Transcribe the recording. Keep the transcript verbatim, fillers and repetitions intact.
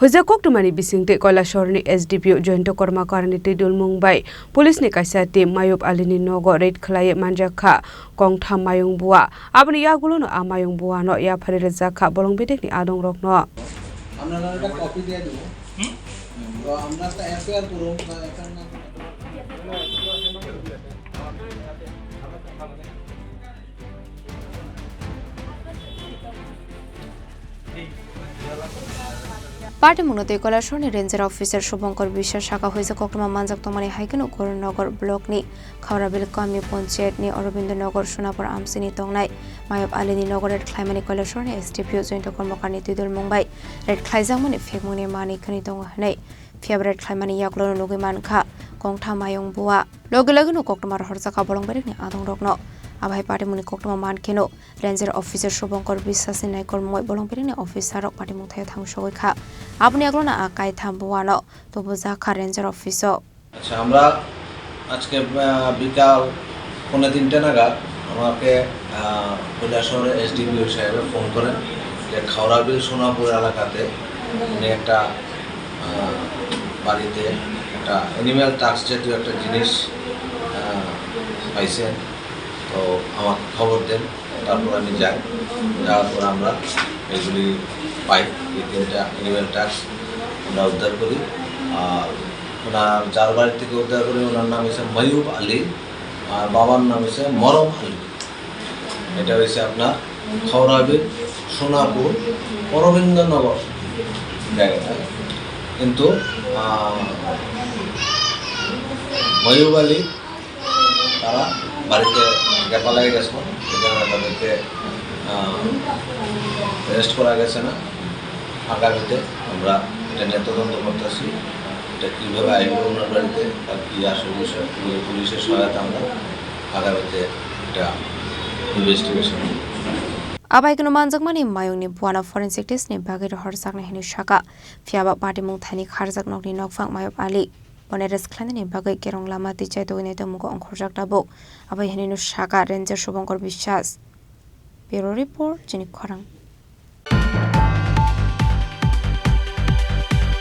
Hoja koktwmani bisingtwi Koilasahorni S D P O Joyanta Kormakarni twidulmung bai police ni kaisa team Mayub Alini nogo raid khlaiwi manjak kha kongtham mayung bua. Aboni yagulono a mayung buano yapharwi rwjak kha bolong bedekni adongrokno. আপনারা একটা কপি দিয়ে দিব। তো আমরা একটা এফআইআর করুন। Patimungno tei Koilasahorni Ranger Officer Subhankar Biswas saka hoisa koktwma manjak tongmani hai kheno Goronnagar block ni Khaurabil Kami Panchayat ni Aurobindo Nagar Sonapur amchini tongnai Mayab Ali ni nogo raid khlaimani Koilasahorni S D P O Joyanta Kormakarni twidulmung bai raid khlaijakmani phekmungni manwi khwnwi tongo hwnwi. Phiya raid khlaimani yagulono nugwi mankha kongtham mayung bua. Logi logino koktwma rohorjakha bolong bedekni adongrokno. Abo hai patimungni koktwma mankheno Ranger Officer Subhankar Biswas ni naikolmungwi bolong bedekni officer rok patimung thaio thang sogwi kha. Aboni yagulono a kaitham buano tubujakha Ranger Office o. আচ্ছা, আমরা আজকে, আহ, বিকাল পৌনে তিনটে নাগাদ আমাকে, আহ, কৈলাসহরের এসডিপিও সাহেবে ফোন করেন যে খাওড়াবিল সোনাপুর এলাকাতে উনি একটা, আহ, বাড়িতে একটা অ্যানিম্যাল টাস্ক জাতীয় একটা জিনিস, আহ, পাইছেন। তো আমাকে খবর দেন, তারপর আমি যাই। যাওয়ার পর আমরা এগুলি পাই, এই তিনটা অ্যানিম্যাল টাস্ক আমরা উদ্ধার করি। আর ওনার, যার বাড়ি থেকে উদ্ধার করি, ওনার নাম হচ্ছে ময়ূব আলী, আর বাবার নাম হচ্ছে মরম আলী। এটা হচ্ছে আপনার খাওড়াবিল, সোনাপুর, অরবিন্দনগর জায়গাটা। কিন্তু, আহ, ময়ূব আলী তারা বাড়িতে গ্যাপালায় গেছে, এখানে তাদেরকে, আহ, অ্যারেস্ট করা গেছে না। আগামীতে আমরা এটা নিয়ে তদন্ত করতেছি, এটা কীভাবে আইলো ওনার বাড়িতে, আর কি আসল বিষয়, পুরো পুলিশের সহায়তা আমরা আগামীতে এটা investigation. Abai kunu manjakmani mayungni buano forensic test ni bagwi rohorjaknai hinwi saka. Phiya ba patimung thaini kharjak nokni nokphang Mayub Ali. Boni rwskhlainani bagwi kerong lama twichai togwinai tongmung ongkhorjak tabuk. Abo hinwi no saka Ranger Subhankar Biswas. Bureau Report, Chini Khorang.